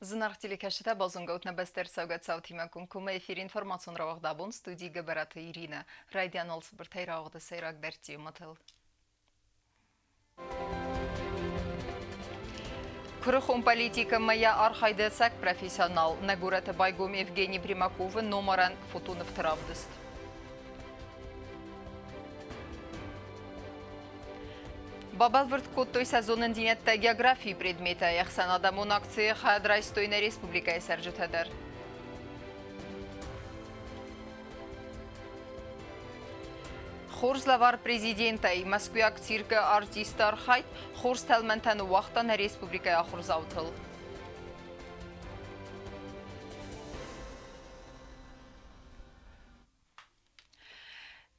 Зынаргъ телекӕсджытӕ, базонгӕут нӕ бӕстӕ ӕрцӕугӕ цаутимӕ комкоммӕ эфиры информацион рауагъд абон студийы Гӕбӕраты Иринӕ. Райдиан уал цыбыртӕй рауагъды сӕйрагдӕр темӕтыл. Куырыхон политикӕмӕ йӕ архайды ӕцӕг профессионал нӕ горӕты байгом Евгений Примаковы номарӕн фотонывты равдыст. Бабӕлвырд кодтой сӕ зонындзинӕдтӕ географийы предметӕй ӕхсӕнадӕмон акцийы хайад райстой нӕ республикӕйы цӕрджытӕ дӕр. Хорз лӕвар президентӕй мӕскуыйаг циркы артисты архайд хорз тӕлмӕнтӕ ныууагъта нӕ республикӕйы ахуырдзаутыл.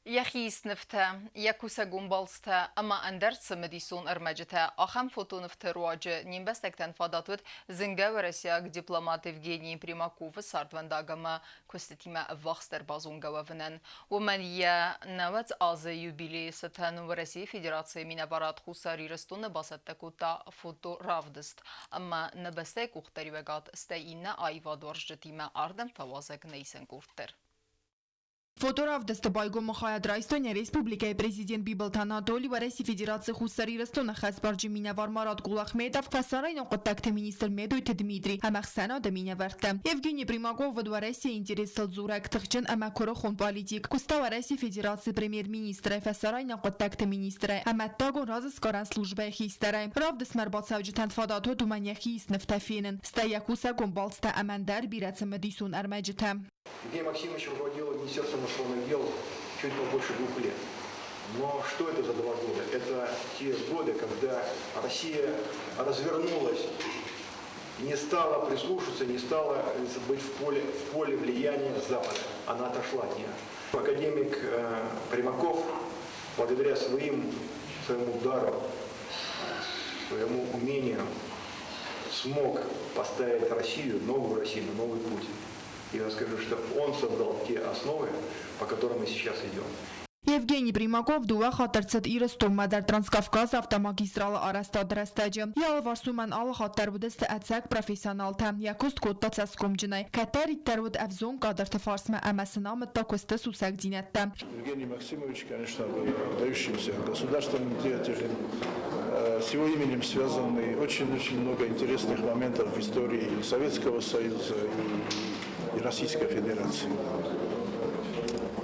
Йӕхи иснывтӕ, йӕ кусӕгон балцтӕ ӕмӕ ӕндӕр цымыдисон ӕрмӕджытӕ ахӕм фотонывты руаджы не мбӕстӕгтӕн фадат уыд зынгӕ уӕрӕсейаг дипломат Евгений Примаковы цардвӕндаг ӕмӕ куыстытимӕ ӕввахсдӕр базонгӕ уӕвынӕн. Уымӕн йӕ 90 азы юбилейы цытӕн Уӕрӕсейы Федерацийы минӕварад Хуссар Ирыстоны бацӕттӕ кодта фоторавдыст ӕмӕ нӕ бӕстӕйы къухдариуӕгад, стӕй иннӕ аивадуарзджытимӕ ардӕм фӕуазӕг нӕ исӕн къорд дӕр. Фоторавдысты байгомы хайад райстой нӕ республикӕйы президент Бибылты Анатоли, Уӕрӕсейы Федерацийы Хуссар Ирыстоны хӕсбарджын минӕвар Марат Кулахметов, фӕсарӕйнаг хъуыддӕгты министр Медойты Дмитрий ӕмӕ ӕхсӕнады минӕвӕрттӕ. Евгений Примаков уыд Уӕрӕсейы интерестыл дзурӕг тыхджын ӕмӕ куырыхон политик, куыста Уӕрӕсейы Федерацийы премьер-министрӕй, фӕсарӕйнаг хъуыддӕгты министрӕй ӕмӕ ӕддагон разысгарӕн службӕйы хистӕрӕй. Равдыстмӕ ӕрбацӕуджытӕн фадат уыд уымӕн йӕхи иснывтӕ фенын, стӕй йӕ кусӕгон балцтӕ ӕмӕ ӕндӕр бирӕ цымыдисон ӕрмӕджытӕ. Евгений Максимович руководил Министерством иностранных дел чуть побольше 2 лет. Но что это за 2 года? Это те годы, когда Россия развернулась, не стала прислушиваться, не стала быть в поле влияния Запада. Она отошла от нее. Академик Примаков, благодаря своему дару, своему умению, смог поставить Россию, новую Россию на новый путь. Я скажу, что он создал те основы, по которым мы сейчас идем. Евгений Примаков дыууӕ хатт ӕрцыд Ирыстонмӕ дӕр Транскавказы автомагистралы арӕзтады рӕстӕджы. Йӕ алыварс уымӕн алы хатт дӕр уыдысты ӕцӕг профессионалтӕ. Йӕ куыст кодта цӕсгомджынӕй. Кӕддӕриддӕр уыд ӕвзонг кадрты фарсмӕ ӕмӕ сын амыдта куысты сусӕгдзинӕдтӕ. Евгений Максимович, конечно, был выдающимся государственным деятелем. С его именем связаны очень-очень много интересных моментов в истории и Советского Союза, и Российской Федерации.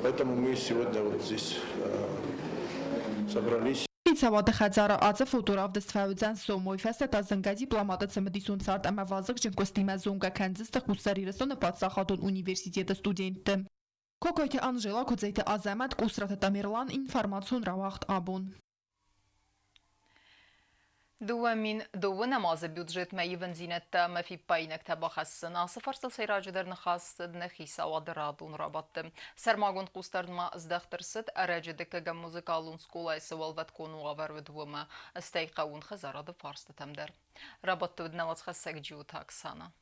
Поэтому мы сегодня вот здесь собрались. Хицауады хӕдзары ацы фоторавдыст фӕуыдзӕн сом, уый фӕстӕ та зынгӕ дипломаты цымыдисон цард ӕмӕ вазыгджын куыстимӕ зонгӕ кӕндзысты Хуссар Ирыстоны паддзахадон университеты студентты. Кокойты Анжела, Куыдзайты Азӕмӕт, Къусраты Тамерлан, информацион рауагъд абон. 2012 азы бюджетмӕ ивындзинӕдтӕ ӕмӕ фиппаинӕгтӕ бахӕссын ацы фарстыл сӕйраджыдӕр ныхас цыд нӕ хицауады радон рабадты. Сӕрмагонд хъусдард ма здӕхт ӕрцыд ӕрӕджы дыккӕгӕм музыкалон скъолайы цы уӕлвӕткон уавӕр уыд, уымӕ, стӕй хъӕууон хӕдзарады фарстытӕм дӕр. Рабадты уыд нӕ уацхӕссӕг Джиоты Оксана.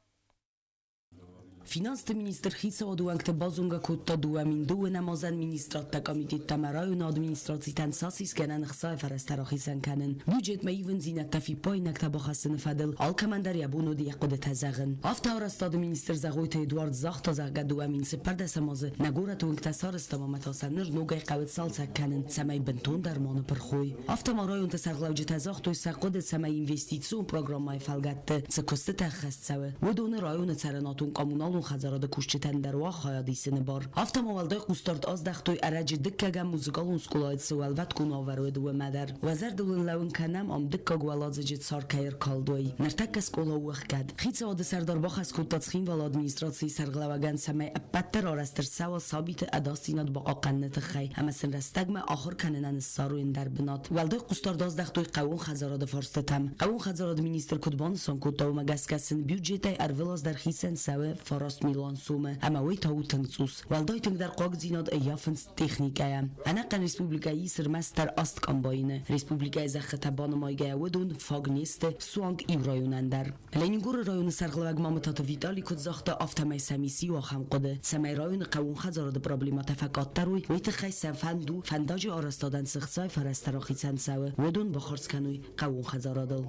Финансты министр хицауады уӕнгты базонгӕ кодта 2002 азӕн министрадтӕ, комитеттӕ ӕмӕ районы администрацитӕн цас исгӕнӕн ӕхцайы фӕрӕзтӕ рахицӕн кӕнын. Бюджетмӕ ивындзинӕдтӕ фиппаинӕгтӕ бахӕссыны фӕдыл алкӕмӕн дӕр йӕ бон уыд йӕ хъуыдытӕ зӕгъын. Афтӕ арӕзтады министр Зӕгъойты Эдуард загъта, зӕгъгӕ, 2014 азы нӕ горӕты уынгтӕ сарӕзтам ӕмӕ та сӕ ныр ногӕй хъӕуы цалцӕг кӕнын, цӕмӕй бынтондӕр ма ныпырх уой. Афтӕ ма районты сӕргълӕуджытӕ загътой сӕ хъуыды, цӕмӕй инвестицион программӕйы фӕлгӕтты цы куыстытӕ ӕххӕст цӕуы, уыдоны районы цӕрӕнуатон-коммуналон хӕдзарады кусджытӕн дӕр уа хайад исыны бар. Афтӕ ма уӕлдай хъусдард аздӕхтой ӕрӕджы дыккӕгӕм музыкалон скъолайы цы уӕлвӕткон уавӕр уыд, уымӕ дӕр. Уӕ зӕрдыл уын лӕууын кӕнӕм, ам дыккаг уӕладзыджы цар кӕй ӕркалдой. Ныртӕккӕ скъола у ӕхгӕд. Хицауады сӕрдар бахӕс кодта Цхинвалы администрацийы сӕргълӕууӕгӕн, цӕмӕй ӕппӕтдӕр арӕзт ӕрцӕуа сабиты ӕдасдзинад бахъахъхъӕныны тыххӕй ӕмӕ сын рӕстӕгмӕ ахуыр кӕнынӕн ссарой ӕндӕр бынат. Уӕлдай хъусдард аздӕхтой хъӕууон хӕдзарады фарстытӕм. Хъӕууон хӕдзарады министр куыд банысан кодта, уымӕ гӕсгӕ сын бюджетӕй ӕрвылаз дӕр хицӕн цӕуы фараст. 9 милуан сомы, ӕмӕ уый та у тынг цъус. Уӕлдай тынгдӕр хъуагдзинад ӕййафынц техникӕйӕ. Ӕнӕхъӕн республикӕйы ис ӕрмӕстдӕр аст комбайны. Республикӕйы зӕххытӕ банымайгӕйӕ уыдон фаг не сты суанг иу районӕн дӕр. Ленингоры районы сӕргълӕууӕг Мамытаты Витали куыд загъта, афтӕмӕй сӕм ис иу ахӕм хъуыды, цӕмӕй районы хъӕууон хӕдзарады проблемӕтӕ фӕкъаддӕр уой, уый тыххӕй сӕ фӕнд у, фӕндаджы арӕзтадӕн цы хцайы фӕрӕзтӕ рахицӕн цӕуы, уыдон бахардз кӕной хъӕууон хӕдзарадыл.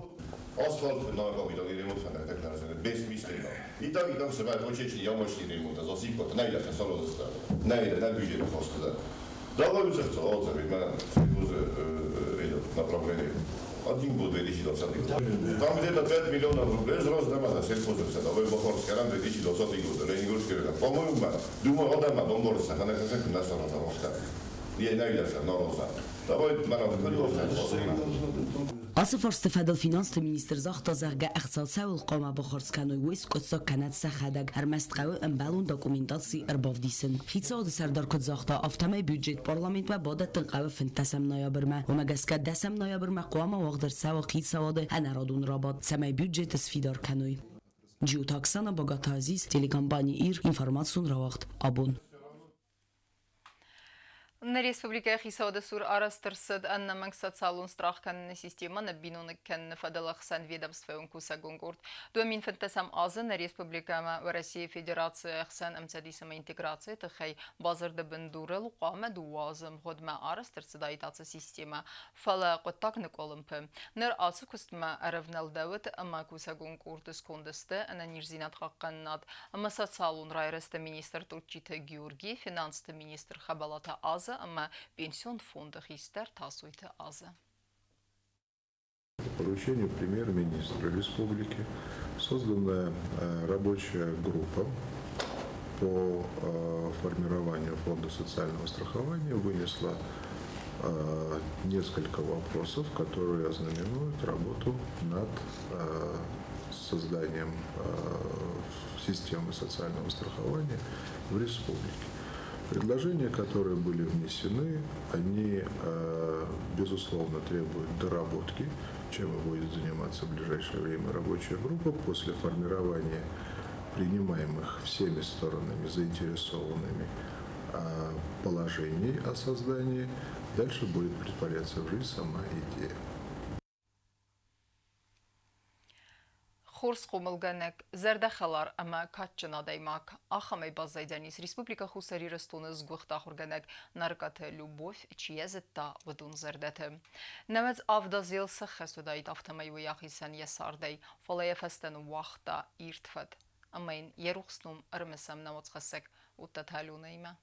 Асфальт нагаvilag ремонт бессмысленно. И так, и так собирать ямочный ремонт, засыпка, найдется сразу найдет, на бюджет просто. Давай этот направление. Один год 2020 год. Там где-то 5 миллионов рублей сразу на сельхозовца. Давай Бахарский 2020 год. Ленинградский район. По-моему, думаю, одама бомборса, она как на Давай, Ацы фарсты фӕдыл финансты министр загъта, зӕгъгӕ, ӕхца цӕуыл хъуамӕ бахардз кӕной, уый скъуыддзаг кӕнӕд сӕхӕдӕг, ӕрмӕст хъӕуы ӕмбӕлон документаци ӕрбавдисын. Хицауады сӕрдар куыд загъта, афтӕмӕй бюджет парламентмӕ бадӕттын хъӕуы фынддӕсӕм ноябрмӕ. Уымӕ гӕсгӕ дӕсӕм ноябрмӕ хъуамӕ уагъд ӕрцӕуа хицауады ӕнӕрадон рабадт, цӕмӕй бюджет сфидар кӕной. Джиоты Оксана, Багаты Азиз, телекомпани «Ир», информацион рауагъд «Абон». Нӕ республикӕйы хицауады цур арӕзт ӕрцыд ӕнӕмӕнг социалон страх кӕныны системӕ ныббиноныг кӕныны фӕдыл ӕхсӕнведомствӕйон кусӕгон къорд. 2015 азы нӕ республикӕмӕ Уӕрӕсейы Федерацийы ӕхсӕн ӕмцӕдис ӕмӕ интеграцийы тыххӕй бадзырды бындурыл хъуамӕ дыууӕ азы мгъуыдмӕ арӕзт ӕрцыдаид ацы системӕ, фӕлӕ хъуыддаг ныкъуылымпы. Ныр ацы куыстмӕ ӕрӕвнӕлдӕуыд ӕмӕ кусӕгон къорды сконды сты ӕнӕниздзинад хъахъхъӕнынад ӕмӕ социалон райрӕзты министр Тотчиты Георгий, финансты министр Хӕбӕлаты Аза ӕмӕ пенсион фонды хистӕр Тасойты Аза. По поручению премьер-министра республики создана рабочая группа по формированию фонда социального страхования, вынесла несколько вопросов, которые ознаменуют работу над созданием системы социального страхования в республике. Предложения, которые были внесены, они, безусловно, требуют доработки, чем и будет заниматься в ближайшее время рабочая группа после формирования принимаемых всеми сторонами заинтересованными положений о создании. Дальше будет претворяться в жизнь сама идея. Хорз хъомылгӕнӕг, зӕрдӕхӕлар ӕмӕ кадджын адӕймаг. Ахӕмӕй баззайдзӕнис Республикӕ Хуссар Ирыстоны сгуыхт ахуыргӕнӕг Нарыкъаты Любовь, чи йӕ зыдта, уыдон зӕрдӕты. 97 азы йыл сӕххӕст уыдаид, афтӕмӕй уый ахицӕн йӕ цардӕй, фӕлӕ йӕ фӕстӕ ныууагъта ирд фӕд. Ӕмӕ йын йӕ рухс ном ӕрымысӕм нӕ уацхӕссӕг Уттаты Аленӕимӕ.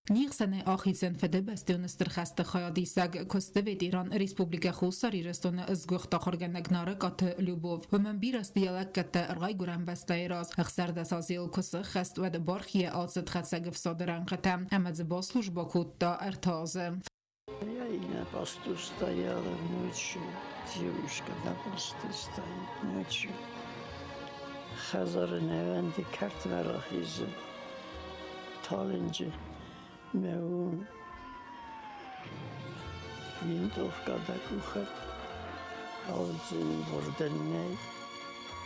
Не хсӕнӕй ахицӕн Фыдыбӕстӕйон Стыр хӕсты хайадисӕг, куысты ветеран Республикӕ Хуссар Ирыстоны сгуыхт ахуыргӕнӕг Нарыкъаты Любовь. Уымӕн бирӕ сты йӕ лӕггӕдтӕ райгуырӕн бӕстӕйы раз. 16 азы йыл куы сӕххӕст, уӕд бархийӕ ацыд хӕцӕг ӕфсады рӕнхъытӕм ӕмӕ дзы баслужбӕ кодта ӕртӕ азы. Я и на посту стояла ночью, девушка на посту стоит ночью. Хӕдзары нӕ уӕнды кӕртмӕ рахизын. Талынджы мӕ уым винтовка дӕ къухы, ауындзыны бар дын нӕй,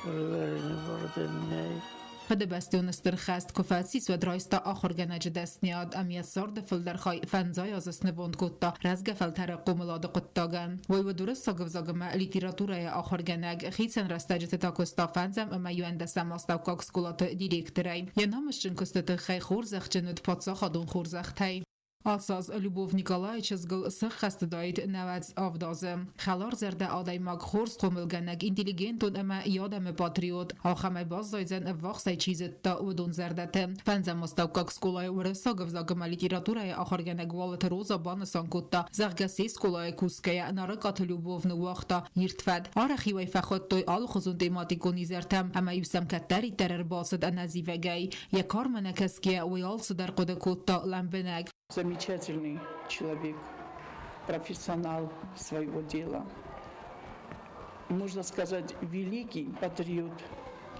ӕрывӕрыны бар дын нӕй. Фыдыбӕстӕйон Стыр хӕст куы фӕцис, уӕд райста ахуыргӕнӕджы дӕсниад ӕмӕ йӕ царды фылдӕр хай фӕндзай азы снывонд кодта рӕзгӕ фӕлтӕры хъомылады хъуыддагӕн. Уый уыд уырыссаг ӕвзаг ӕмӕ литературӕйы ахуыргӕнӕг, хицӕн рӕстӕджыты та куыста фӕндзӕм ӕмӕ иуӕндӕсӕм астӕуккаг скъолаты директорӕй. Йӕ намысджын куысты тыххӕй хорзӕхджын уыд паддзахадон хорзӕхтӕй. Ацы аз Любовь Николайы чызгыл сӕххӕстыдаид 97 азы. Хӕларзӕрдӕ адӕймаг, хорз хъомылгӕнӕг, интеллигентон ӕмӕ йӕ адӕмы патриот. Ахӕмӕй баззайдзӕн ӕввахсӕй чи зыдта, уыдон зӕрдӕты. Фӕндзӕм астӕуккаг скъолайы уырыссаг ӕвзаг ӕмӕ литературӕйы ахуыргӕнӕг Уалыты Роза банысан кодта, зӕгъгӕ, се скъолайы кусгӕйӕ Нарыкъаты Любовь ныууагъта ирд фӕд. Арӕх-иу ӕй фӕхуыдтой алыхуызон тематикон изӕртӕм ӕмӕ-иу сӕм кӕддӕриддӕр ӕрбацыд ӕнӕзивӕгӕй. Йӕ кармӕ нӕ кӕсгӕйӕ, уый алцыдӕр хъуыды кодта лӕмбынӕг. Замечательный человек, профессионал своего дела. Можно сказать, великий патриот.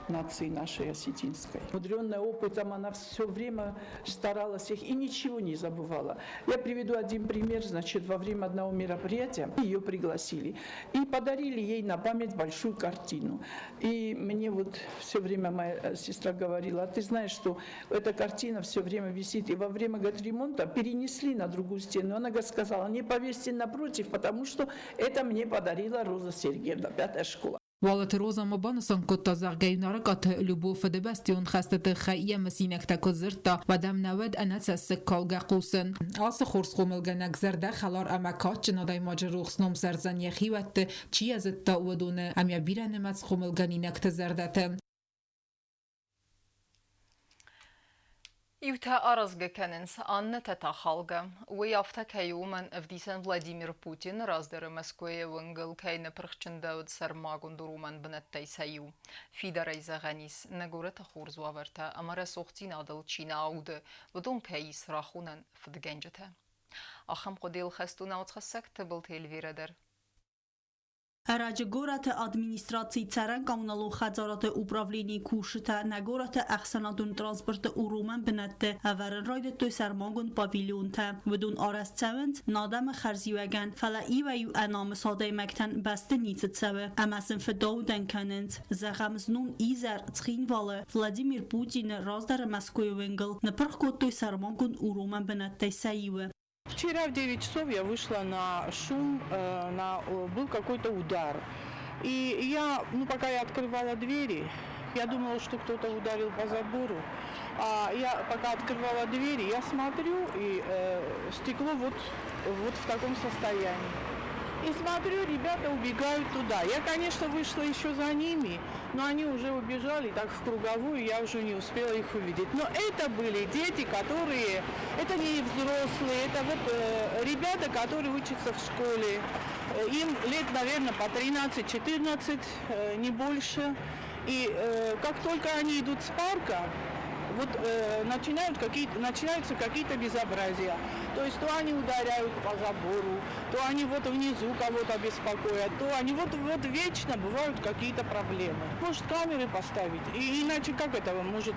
нации нашей осетинской. Мудренная опытом она все время старалась их и ничего не забывала. Я приведу один пример. Значит, во время одного мероприятия ее пригласили и подарили ей на память большую картину. И мне вот все время моя сестра говорила, а ты знаешь, что эта картина все время висит. И во время, говорит, ремонта перенесли на другую стену. Она, говорит, сказала, не повесьте напротив, потому что это мне подарила Роза Сергеевна, пятая школа. Уалыты Роза ма банысан кодта, зӕгъгӕ, иу Нарыкъаты Любовь Фыдыбӕстӕйон хӕсты тыххӕй йӕ мысинӕгтӕ куы дзырдта, уӕд ӕм нӕ уыд ӕнӕцӕссыгкалгӕ хъусын. Ацы хорз хъомылгӕнӕг зӕрдӕхӕлар ӕмӕ кадджын адӕймаджы рухс ном цӕрдзӕн йӕ хиуӕтты, чи йӕ зыдта, уыдоны ӕмӕ бирӕнымӕц хъомылгӕнинӕгты зӕрдӕты. Иутӕ аразгӕ кӕнынц, аннӕтӕ та халгӕ. Уый афтӕ кӕй у, уымӕн ӕвдисӕн Владимир Путин раздӕры Мӕскуыйы уынгыл кӕй ныпырхчындӕуыд сӕрмагонд уромӕн бынӕттӕй сӕ иу. Фидарӕй зӕгъӕн ис, нӕ горӕты хорз уавӕртӕ ӕмӕ рӕсугъддзинадыл чи нӕ ауды, уыдон кӕй ис рахонӕн фыдгӕнджытӕ. Ахӕм хъуыдыйыл хӕст у науцхӕссӕг Тыбылты Эльвирӕ дӕр. Ӕрӕджы горӕты администрацийы цӕрӕн коммуналон хӕдзарады управленийы кусджытӕ нӕ горӕты ӕхсӕнадон транспорты уромӕн бынӕтты ӕвӕрын райдыдтой сӕрмагонд павильонтӕ. Уыдон арӕзт цӕуынц нӕ адӕмы хӕрзиуӕгӕн, фӕлӕ иуӕй-иу ӕнамыс адӕймӕгтӕн бӕсты ницы цӕуы ӕмӕ сын фыдаудӕн кӕнынц. Зӕгъӕм, знон изӕр Цхинвалы Владимир Путины раздӕры Мӕскуыйы уынгыл ныппырх кодтой сӕрмагонд уромӕн бынӕттӕй сӕ иуы. Вчера в 9 часов я вышла на шум, был какой-то удар. И я, ну пока я открывала двери, я думала, что кто-то ударил по забору. А я пока открывала двери, я смотрю, и стекло вот, вот в таком состоянии. И смотрю, ребята убегают туда. Я, конечно, вышла еще за ними, но они уже убежали так в круговую, я уже не успела их увидеть. Но это были дети, которые, это не взрослые, это вот ребята, которые учатся в школе. Им лет, наверное, по 13-14, не больше. И как только они идут с парка, вот начинаются какие-то безобразия. То есть то они ударяют по забору, то они вот внизу кого-то беспокоят, то они вот вечно бывают какие-то проблемы. Может, камеры поставить, и иначе как это может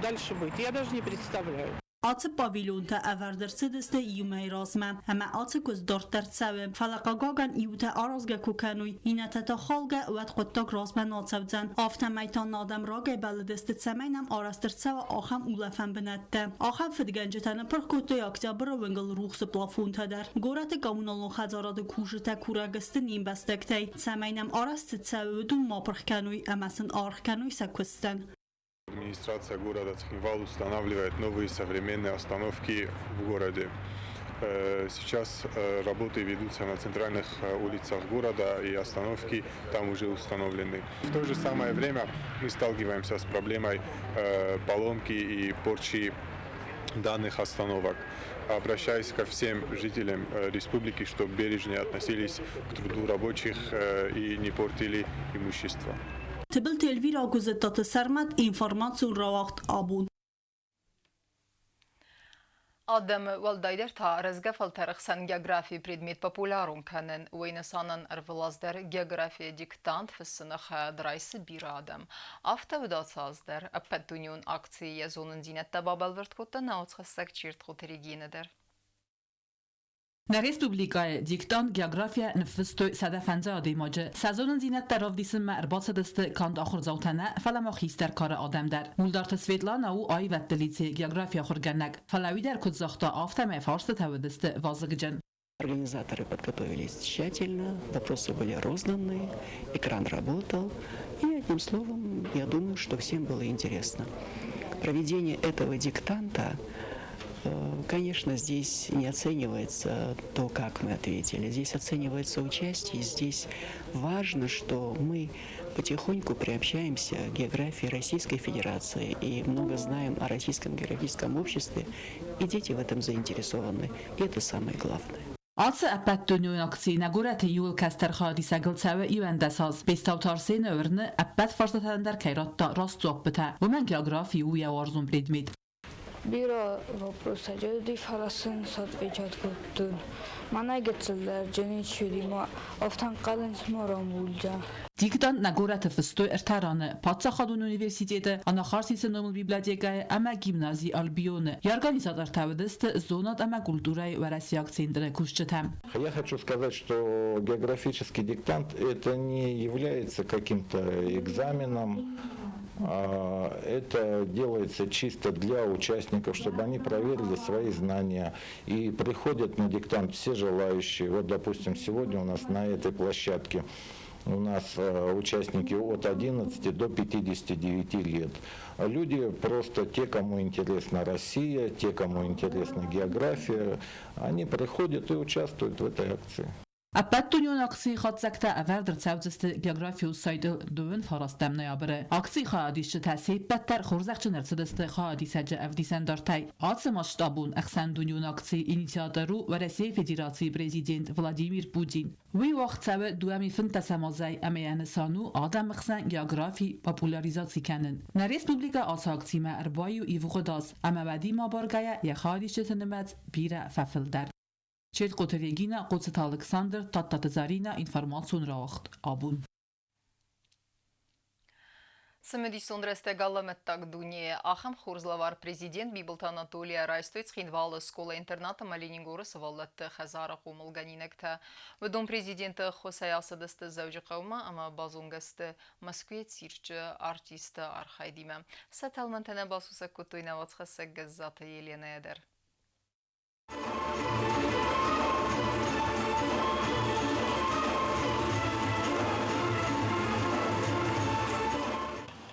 дальше быть, я даже не представляю. Ацы павильонтӕ ӕвӕрд ӕрцыдысты иумӕйы размӕ ӕмӕ ацы куыст дарддӕр цӕуы. Фӕлӕ хъыгагӕн, иутӕ аразгӕ куы кӕной, иннӕтӕ та халгӕ, уӕд хъуыддаг размӕ нал цӕудзӕн. Афтӕмӕй та нӕ адӕм рагӕй бӕллыдысты, цӕмӕй нӕм арӕзт ӕрцӕуа ахӕм улӕфӕн бынӕттӕ. Ахӕм фыдгӕнджытӕ ныппырх кодтой Октябры уынгыл рухсы плафонтӕ дӕр. Горӕты коммуналон хӕдзарады кусджытӕ курӕг сты не мбӕстӕгтӕй, цӕмӕй нӕм арӕзт цы цӕуы, уыдон ма пырх кӕной ӕмӕ сын аргъ кӕной сӕ куыстӕн. Администрация города Цхинвал устанавливает новые современные остановки в городе. Сейчас работы ведутся на центральных улицах города, и остановки там уже установлены. В то же самое время мы сталкиваемся с проблемой поломки и порчи данных остановок. Обращаюсь ко всем жителям республики, чтобы бережнее относились к труду рабочих и не портили имущество. Тыбылты Эльвира, Гуыззыттаты Сӕрмӕт, информацион рауагъд абон. Адӕмы, уӕлдайдӕр та рӕзгӕ фӕлтӕры хсӕн географийы предмет популярон кӕнын, уый нысанӕн ӕрвылаз дӕр географийы диктант фыссыны хайад райсы бирӕ адӕм. Афтӕ уыд ацы аз дӕр. Ӕппӕтдунеон акцийы йӕ зонындзинӕдтӕ бабӕлвырд кодта науцхӕссӕг Чиртхъуты Регинӕ дӕр. Нӕ республикӕйы диктант географийӕ ныффыстой 105 адӕймаджы. Сӕ зонындзинӕдтӕ равдисынмӕ ӕрбацыдысты канд ахуырдзаутӕ нӕ, фӕлӕ ма хистӕр кары адӕм дӕр. Мулдарты Светлана у аивӕдты лицейы географийы ахуыргӕнӕг. Фӕлӕ уый дӕр куыд загъта, афтӕмӕй фарстытӕ уыдысты вазыгджын. Организаторы подготовились тщательно, вопросы были розданы, экран работал. И одним словом, я думаю, что всем было интересно. Проведение этого диктанта, конечно, здесь не оценивается то, как мы ответили. Здесь оценивается участие. Здесь важно, что мы потихоньку приобщаемся к географии Российской Федерации и много знаем о Российском географическом обществе, и дети в этом заинтересованы. И это самое главное. Ацы ӕппӕтдунеон акци нӕ горӕты иууыл кӕстӕр хайадисӕгыл цӕуы 11 аз. Бестауты Арсены уырны, ӕппӕт фарстатӕн дӕр кӕй радта раст дзуаппытӕ. Уымӕн географи у йӕ уарзон предмет. Бирӕ вопростӕ уыди, фӕлӕ сын сотвечать кодтон. Мӕнӕй гыццылдӕр ничи уыди, афтӕ ӕнхъӕлынц ма рамбулдзӕн. Диктант нӕ горӕты фыстой ӕртӕ раны: Паддзахадон университеты, Анахарсисы номыл библиотекӕйы ӕмӕ гимнази Альбионы. Йӕ организатортӕ уыдысты зонад ӕмӕ культурӕйы уӕрӕсейаг центры кусджытӕ. Я хочу сказать, что географический диктант это не является каким-то экзаменом. Это делается чисто для участников, чтобы они проверили свои знания. И приходят на диктант все желающие. Вот, допустим, сегодня у нас на этой площадке у нас участники от 11 до 59 лет. Люди просто те, кому интересна Россия, те, кому интересна география, они приходят и участвуют в этой акции. Ӕппӕтдунеон акцийы хатдзӕгтӕ ӕвӕрд ӕрцӕудзысты географион сайтыл дыууын фарастӕм ноябры. Акцийы хайадисджытӕ се ппӕт дӕр хорзӕхджын ӕрцыдысты хайадисӕджы ӕвдисӕндартӕй. Ацы масштабон ӕхсӕндунеон акцийы инициатор у Уӕрӕсейы Федерацийы президент Владимир Путин. Уый уагъд цӕуы 2015 азӕй ӕмӕ йӕ нысан у адӕмы хсӕн географи популяризаци кӕнын. Нӕ республикӕ ацы акцимӕ ӕрбаиу ивгъуыд аз, ӕмӕ уӕдимӕ абаргӕйӕ йӕ хайадисджыты нымӕц бирӕ фӕфылдӕр. Четкъоты Регина, Хъоцыты Алыксандр, Тадтаты Заринӕ, информацион рауагъд абон. Цымыдисон рӕстӕг алӕмӕттаг дунейы ахӕм хорз лӕвар президент Бибылты Анатолийӕ райстой Цхинвалы скъола-интернат ӕмӕ Ленингоры сывӕллӕтты хӕдзары хъомылгӕнинӕгтӕ. Уыдон президенты ӕххуысӕй ацыдысты Дзӕуджыхъӕумӕ ӕмӕ базонгӕ сты Мӕскуыйы цирчы артисты архайдимӕ. Сӕ тӕлмӕнтӕ нӕ басусӕг кодтой нӕ уацхӕссӕг Гӕззаты Еленӕйӕ дӕр.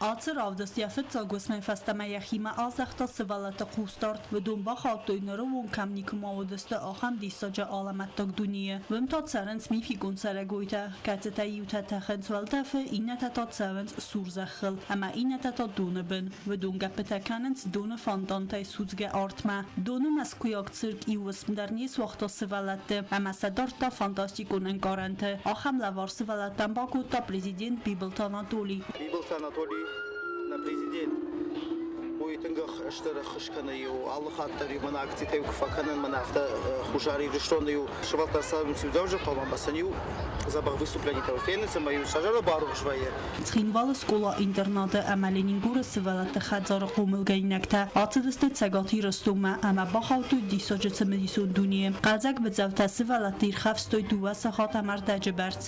Ацы равдыст йӕ фыццаг уысмӕй фӕстӕмӕ йӕхимӕ аздӕхта сывӕллӕтты хъусдард. Уыдон бахаудтой, ныры онг кӕм никуыма уыдысты, ахӕм диссаджы алӕмӕттаг дунейы. Уым та цӕрынц мификон цӕрӕгойтӕ, кӕцытӕ иутӕ тӕхынц уӕлдӕфы, иннӕтӕ та цӕуынц сур зӕххыл ӕмӕ иннӕтӕ та доны бын. Уыдон гӕппытӕ кӕнынц доны фонтантӕй судзгӕ артмӕ. Доны мӕскуыйаг цирк иу уысм дӕр не суагъта сывӕллӕтты ӕмӕ сӕ дардта фантастикон ӕнкъарӕнты. Ахӕм лӕвар сывӕллӕттӕн бакодта президент Бибылты Анатолий. Бибылты Анатолий нӕ президент уый тынг стыр ӕххуыс кӕны иу алы хатт дӕр-иу мӕн акцитӕ куы фӕкӕнын, мӕн афтӕ Хуссар Ирыстоны-иу сывӕллӕттӕ цӕуынц иу Дзӕуджыхъӕумӕ ӕмӕ сын-иу дзӕбӕх выступленитӕ фенынц ӕмӕ-иу сӕ зӕрдӕ барухс вӕййы. Цхинвалы скъола-интернаты ӕмӕ Ленингоры сывӕллӕтты хӕдзары хъомылгӕнинӕгтӕ ацыдысты Цӕгат Ирыстонмӕ ӕмӕ бахаудтой диссаджы цымыдисон дунейы. Хъӕлдзӕг быцӕутӕ сывӕллӕтты ирхӕфстой дыууӕ сахат ӕмӕ ӕрдӕджы бӕрц.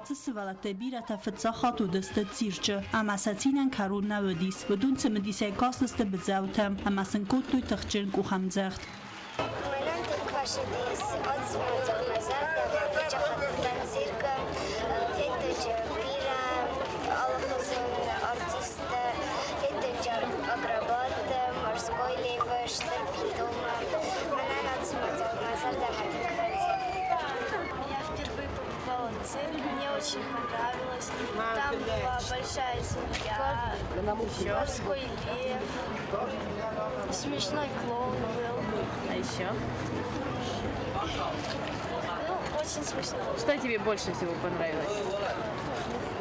Ацы сывӕллӕттӕй бирӕтӕ фыццаг хатт уыдысты цирчы ӕмӕ сӕ цинӕн кӕрон нӕ уыдис. Уыдон цымыдисӕй кастысты быдзӕутӕм ӕмӕ сын кодтой тыхджын къухӕмдзӕгъд. Мӕнӕн тынг фӕсидис отсмадзал мӕ зӕрдӕмӕ фӕчахаттытӕн циркы, федтончы бирӕ алыхуызон артисттӕ, федтончы акробатты, морской левы, стыр питомы. Мӕнӕн отсмадзал мӕ зӕрдӕмӕ тынг фӕцыд. Я впервые побывала в цирке, мне очень понравилось. Там была большая змея, морской лев, смешной клоун был. А еще? Ну, очень смешно. Что тебе больше всего понравилось?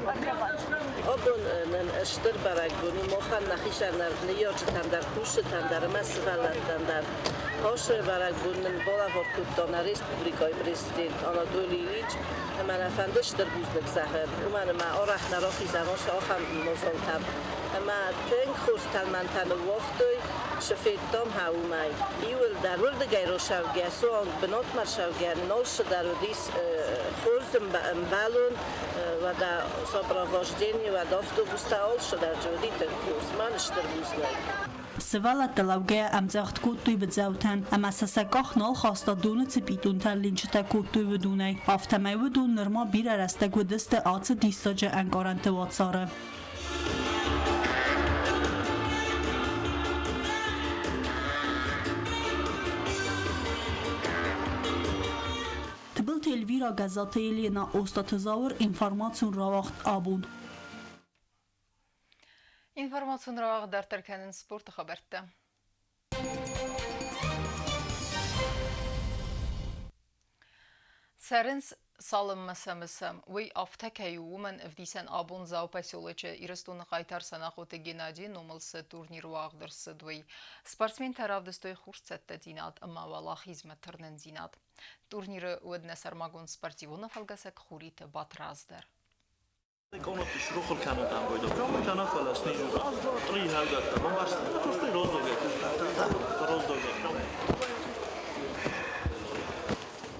Акробат. Абон нын стыр бӕрӕгбон у махӕн нӕхицӕн дӕр, ныййарджытӕн дӕр, кусджытӕн дӕр ӕмӕ сывӕллӕттӕн дӕр. Ацы бӕрӕгбон нын балӕвар кодта нӕ республикӕйы президент Анатолий Ильич ӕмӕ нӕ фӕнды стыр бузныг зӕгъын, уымӕн ӕмӕ арӕх нӕ рахизӕм ацы ахӕм мадзалтӕм. Ӕмӕ тынг хорз тӕлмӕнтӕ ныууагътой, цы федтам уымӕй. Иуылдӕр уырдыгӕй рацӕугӕ, суанг бынатмӕ рцӕугӕ нын алцыдӕр уыдис хорз ӕмбӕлон, уӕдӕ сопровождение, уӕдӕ автобустӕ алцыдӕр уыди тынг хорз. Мӕн стыр бузныг. Сывӕллӕттӕ лӕугӕйӕ ӕмдзӕгъд кодтой быдзӕутӕн ӕмӕ сӕ сӕ къах нал хаста доны цыпъитонтӕ линчытӕ кодтой уыдонӕй. Афтӕмӕй уыдон нырма бирӕ рӕстӕг уыдысты ацы диссаджы ӕнкъарӕнты уацары. Тыбылты Эльвира, Гӕззаты Елена, Остаты Зауыр, информацион рауагъд абон. Информацион рауагъд дарддӕр кӕнынц спорты хабӕрттӕ. Цӕрынц Цалынмӕ сӕ мысӕм, уый афтӕ кӕй у, уымӕн ӕвдисӕн абон Дзауы поселочы Ирыстоны хъайтар Санахъоты Геннадийы номыл цы турнир уагъд ӕрцыд, уый. Спортсментӕ равдыстой хурцӕттӕдзинад ӕмӕ уӕлахизмӕ тырнындзинад. Турниры уыд нӕ сӕрмагонд спортивон афӕлгӕсӕг Хуриты Батрадз дӕр. Срухур кӕнут ӕмбойдо. Кӕнӕ фӕлӕ снизу. Раз, два, три, хӕлгӕттӕ. Бамбӕрста. Роздогӕ. Роздогӕ.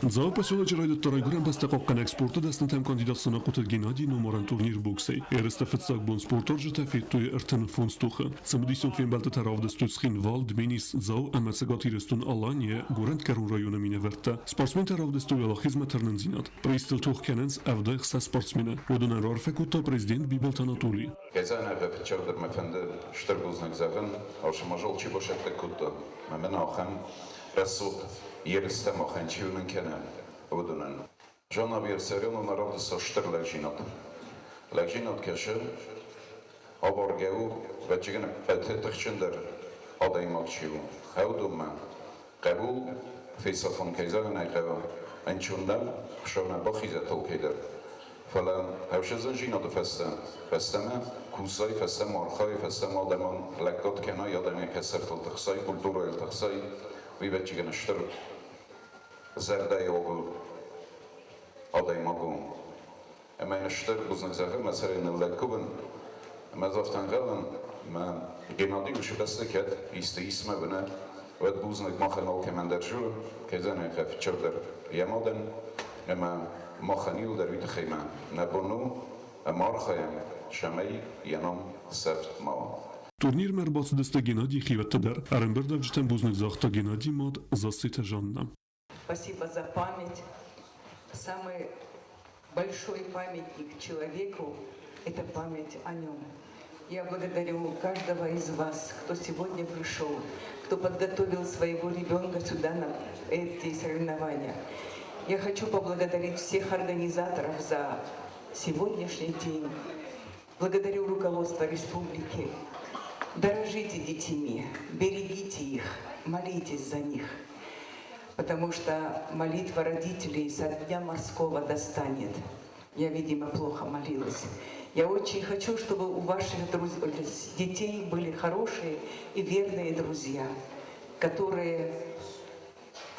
Дзауы поселочы райдыдта райгуырӕн бӕстӕ хъахъхъӕнӕг спорты дӕснытӕм кандидат Санахъоты Геннадийы номарӕн турнир боксӕй. Ерыстӕ фыццаг бон спортуарзджытӕ федтой 35 тохы. Цымыдисон фембӕлдтытӕ равдыстой Цхинвал, Дменис, Дзау ӕмӕ Цӕгат Ирыстон-Аланийы горӕтгӕрон районы минӕвӕрттӕ. Спортсментӕ равдыстой уӕлахизмӕ тырнындзинад. Призтыл тох кӕнынц 76 спортсмены. Уыдонӕн раарфӕ кодта президент Бибылты Анатолий. Кӕй фыццагдӕр мӕ фӕнды стыр бузныг зӕгъын, алшымазол чи бацӕттӕ кодта, мӕ мӕн ахӕм рӕсугъд ерыстӕ махӕн чи уынын кӕны, уыдонӕн. Жанна Виссарионовна равдыста стыр лӕгдзинад. Лӕгдзинад кӕсы, абаргӕ у, ӕвӕццӕгӕн, ӕппӕты тыхджындӕр адӕймаг чи у, уыдонмӕ. Хъӕбул фесафын, кӕй зӕгъын ӕй хъӕуы, ӕнцон нӕу, Хуыцау нӕ бахизӕд алкӕйдӕр. Фӕлӕ ӕвзӕрдзинады фӕстӕ фӕстӕмӕ кусай, фӕстӕмӕ архай, фӕстӕмӕ адӕмӕн лӕггад кӕнай, адӕмӕн кӕстӕртыл тыхсай, культурӕйыл тыхсай, уый ӕвӕццӕгӕн стыр зӕрдӕйы огыл адӕймаг у. Ӕмӕ йын стыр бузныг зӕгъын, мӕ сӕрӕй ныллӕг кувын. Ӕмӕ ӕз афтӕ ӕнхъӕлын, мӕ Геннадий уыцы бӕсты кӕд исты исмӕ бынӕ, уӕд бузныг махӕн алкӕмӕн дӕр зуры, кӕй зӕгъын фыццагдӕр йӕ мадӕн, ӕмӕ махӕн иуылдӕр уый тыххӕй мӕ нӕ бон у, ӕмӕ архайӕм, цӕмӕй йӕ ном сӕфт ма уа. Турнирмӕ ӕрбацыдысты Геннадийы хиуӕттӕ дӕр. Ӕрӕмбырдуӕвджытӕн бузныг загъта Геннадийы мад Зассеты Жаннӕ. Спасибо за память. Самый большой памятник человеку – это память о нем. Я благодарю каждого из вас, кто сегодня пришел, кто подготовил своего ребенка сюда на эти соревнования. Я хочу поблагодарить всех организаторов за сегодняшний день. Благодарю руководство республики. Дорожите детьми, берегите их, молитесь за них, потому что молитва родителей со дня морского достанет. Я, видимо, плохо молилась. Я очень хочу, чтобы у ваших детей были хорошие и верные друзья, которые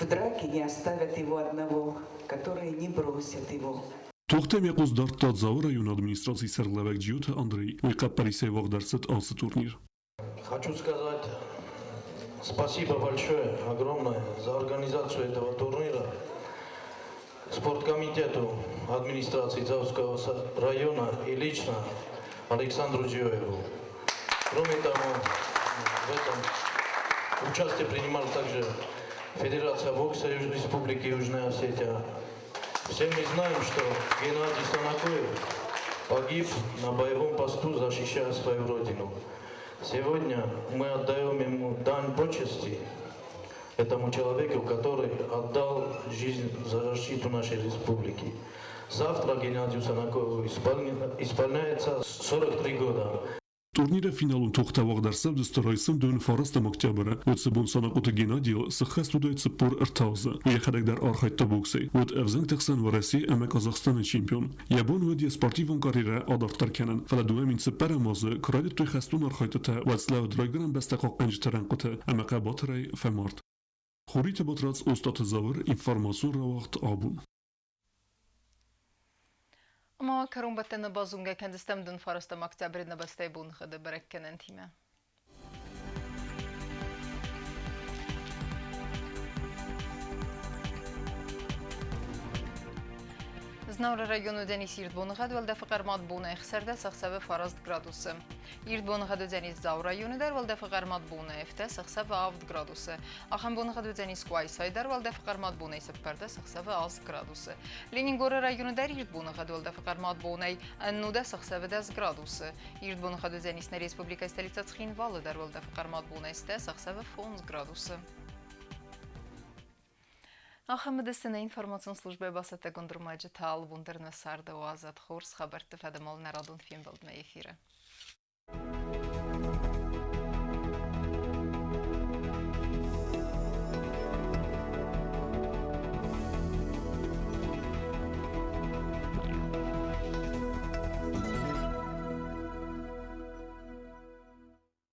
в драке не оставят его одного, которые не бросят его. Тохтӕм йӕ хъус дардта Дзауы районы администрацийы сӕргълӕууӕг Джиоты Андрей. Уый хъӕппӕрисӕй уагъд ӕрцыд ацы турнир. Хочу сказать спасибо большое, огромное за организацию этого турнира спорткомитету администрации Дзауского района и лично Александру Джиоеву. Кроме того, в этом участие принимала также Федерация бокса Республики Южная Осетия. Все мы знаем, что Геннадий Санакоев погиб на боевом посту, защищая свою родину. Сегодня мы отдаем ему дань почести, этому человеку, который отдал жизнь за защиту нашей республики. Завтра Геннадию Санакову исполняется 43 года. Турниры финалон тохтӕ уагъд ӕрцӕудзысты райсом 29 октябры. Уыцы бон Санахъоты Геннадийыл сыххӕст уыдаид 43 азы. Уый йӕхӕдӕг дӕр архайдта боксӕй. Уыд ӕвзӕнгты хсӕн Уӕрӕсе ӕмӕ Казахстаны чемпион. Йӕ бон уыд йӕ спортивон карьерӕ адарддӕр кӕнын, фӕлӕ 2004 азы куы райдыдтой хӕстон архайдтытӕ, уӕд слӕууыд райгуырӕн бӕстӕ хъахъхъӕнджыты рӕнхъыты ӕмӕ хъӕбатырӕй фӕмард. Хуриты Батрадз, Остъаты Зауыр, информацион рауагъд абон. Ӕмӕ кӕронбӕттӕны базонгӕ кӕндзыстӕм дын 9 октябры нӕ бӕстӕйы боныгъӕды бӕрӕггӕнӕнтимӕ. Знауыры районы уыдзӕнис ирд боныгъӕд, уӕлдӕфы хъӕрмад бонӕй 16 ӕхсӕвы 9 градусы. Ирд боныгъӕд уыдзӕнис Дзауы районы дӕр, уӕлдӕфы хъӕрмад бонӕй 7 ӕхсӕвы 7 градусы. Ахӕм боныгъӕд уыдзӕнис Къуайсайы дӕр, уӕлдӕфы хъӕрмад бонӕй 14 ӕхсӕвы 8 градусы. Ленингоры районы дӕр ирд боныгъӕд, уӕлдӕфы хъӕрмад бонӕй 19 ӕхсӕвы 10 градусы. Ирд боныгъӕд уыдзӕнис нӕ республикӕйы столицӕ Цхинвалы дӕр, уӕлдӕфы хъӕрмад бонӕй 10 ӕхсӕвы 5 градусы. Ахӕм уыдысты нӕ информацион службӕйы бацӕттӕгонд ӕрмӕджытӕ алыбон дӕр нӕ царды уадзӕд хорз хабӕртты фӕдыл нӕ радон фембӕлдмӕ эфиры.